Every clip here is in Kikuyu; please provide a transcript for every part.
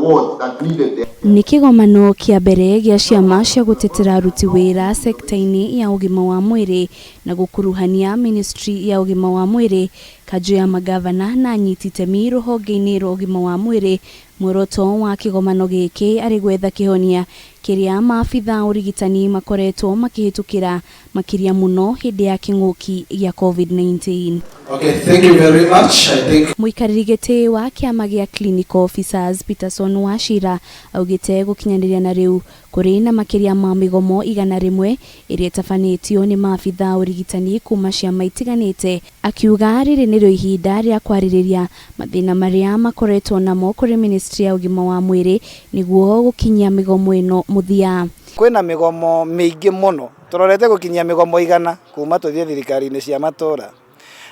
wards that needed their Nĩ kĩgomano kĩa mbere gĩa ciama cia gũtetera aruti wĩra sekta-inĩ ya ũgima wa mwĩrĩ na gũkuruhania ministry ya ũgima wa mwĩrĩ, kanjũ ya magavana na anyiti itemi rũhonge-inĩ rwa ũgima wa mwĩrĩ. Muoroto wa kĩgomano gĩkĩ arĩ gwetha kĩhonia kĩrĩa maabitha a ũrigitani makoretwo makĩhĩtũkĩra, makĩria mũno hĩndĩ ya kĩng'ũki gĩa COVID-19. Okay, thank you very much. I think Mũikarĩri gĩtĩ wa kĩama gĩa Clinical Officers Peterson Wachira augĩte gũkinyanĩria na rĩu kũrĩ na makĩria ma mĩgomo 100 ĩrĩa ĩtabanĩtio nĩ maabitha a ũrigitani kuma ciama itiganĩte, akiuga rĩrĩ nĩrĩo ihinda rĩa kwarĩrĩria mathĩna marĩa makoretwo namo kũrĩ ministry ya ũgima wa mwĩrĩ nĩguo gũkinyia mĩgomo ĩno mũthia. Kwĩna mĩgomo mĩingĩ mũno, tũrorete gũkinyia mĩgomo 100 kuma tũthiĩ thirikari-inĩ cia matũra,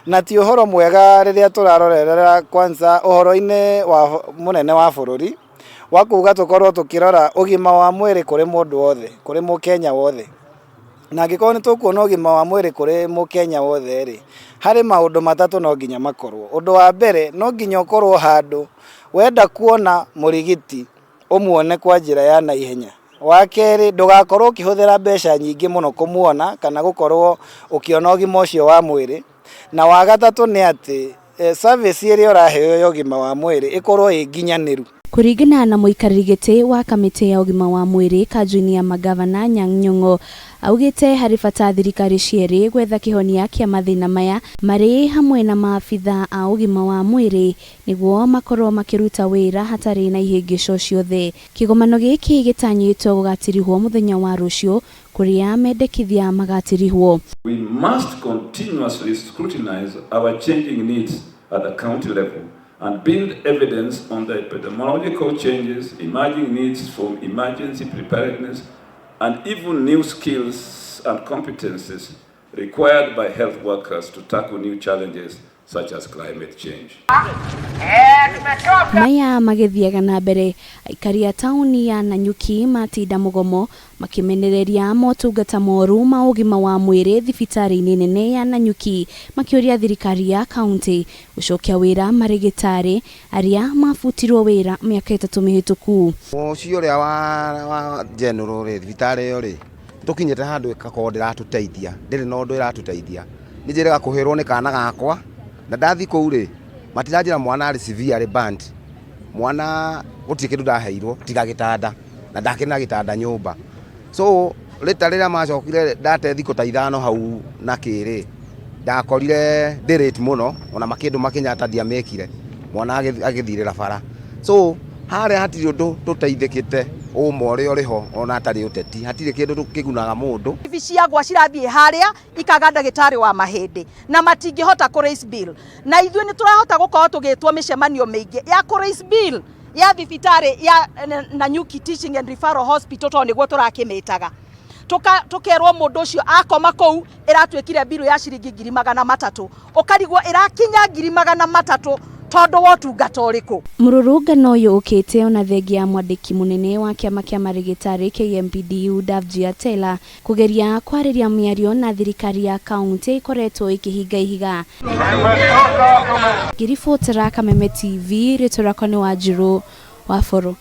na ti ũhoro mwega rĩrĩa tũrarorerera kwanza ũhoro-inĩ wa mũnene wa bũrũri wa kuga tũkorwo tũkĩrora ũgima wa mwĩrĩ kũrĩ mũndũ wothe, kũrĩ mũkenya wothe. Na angĩkorwo nĩ tũkuona ũgima wa mwĩrĩ kũrĩ mũkenya wothe rĩ, harĩ maũndũ matatũ no nginya makorwo. Ũndũ wa mbere, no nginya ũkorwo handũ wenda kuona mũrigiti ũmuone kwa njĩra ya naihenya. Wa kerĩ, ndũgakorwo ũkĩhũthĩra mbeca nyingĩ mũno kũmuona kana gũkorwo ũkĩona ũgima ũcio wa mwĩrĩ. Na wa gatatũ nĩ atĩ service ĩrĩa ũraheo ya ũgima wa mwĩrĩ ĩkorwo ĩ nginyanĩru. Kũringana na mũikarĩri gĩtĩ wa kamĩtĩ ya ũgima wa mwĩrĩ kanjũ-inĩ ya magavana Nyang' Nyong'o, augĩte harĩ bata thirikari cierĩ gwetha kĩhonia kĩa mathĩna maya marĩ hamwe na maabitha a ũgima wa mwĩrĩ nĩguo makorwo makĩruta wĩra hatarĩ na ihĩngĩco ciothe. Kĩgomano gĩkĩ gĩtanyĩtwo gũgatirihwo mũthenya wa rũciũ kũrĩa mendekithia magatirihwo. We must continuously scrutinize our changing needs at the county level and build evidence on the epidemiological changes, emerging needs for emergency preparedness, and even new skills and competencies required by health workers to tackle new challenges such as climate change. Maya magĩthiaga na mbere, aikari a taũni ya Nanyuki matinda mũgomo makĩmenereria motungata moru ma ũgima wa mwĩrĩ thibitarĩ-inĩ nene ya Nanyuki, makĩũria thirikari ya kaunti gũcokia wĩra marĩgĩtarĩ arĩa mabutirwo wĩra mĩaka 3 mĩhĩtũku. Ũcio ũrĩa wa general rĩ, thibitarĩ ĩyo rĩ, tũkinyĩte handũ ĩgakorwo ndĩratũteithia, ndĩrĩ na ũndũ ĩratũteithia. Nĩ njĩrĩga kũhĩrwo nĩ kana gakwa, na ndathiĩ kũu rĩ, matiranjĩra mwana arĩ severely burned. Mwana gũtirĩ kĩndũ ndaheirwo tiga gĩtanda, na ndakĩrĩ na gĩtanda nyũmba. So rĩta rĩrĩa macokire ndate thikũ ta 5 hau na kĩrĩ, ndakorire ndĩ late mũno, ona makĩndũma Kenyatta ndiamĩkire, mwana agĩthirĩra bara. So harĩa hatirĩ ũndũ tũteithĩkĩte, ũma ũrĩa ũrĩ ho ona hatarĩ ũteti, hatirĩ kĩndũ kĩgunaga mũndũ. Ibi ciagwa cirathiĩ harĩa ikaga ndagĩtarĩ wa mahĩndĩ na matingĩhota kũ raise bill, na ithuĩ nĩ tũrahota gũkorwo tũgĩtwo mĩcemanio mĩingĩ ya kũ raise bill ya thibitarĩ ya Nanyuki Teaching and Referral Hospital, tondũ nĩguo tũrakĩmĩtaga. Tukerwo mũndũ ũcio akoma kũu ĩratuĩkire bill ya ciringi 300,000, ũkarigwo ĩrakinya 300,000 tondũ wa ũtungata ũrĩkũ? Mũrũrũngano ũyũ ũkĩte ona thengia ya mwandĩki mũnene wa kĩama kĩa marĩgĩtarĩ KMPDU Davji Atela kũgeria kwarĩria mĩario na thirikari ya kaunti ĩkoretwo ĩkĩhinga ihiga. Ngĩribotera Kameme TV, rĩtwa rĩakwa nĩ Wanjirũ wa Boro.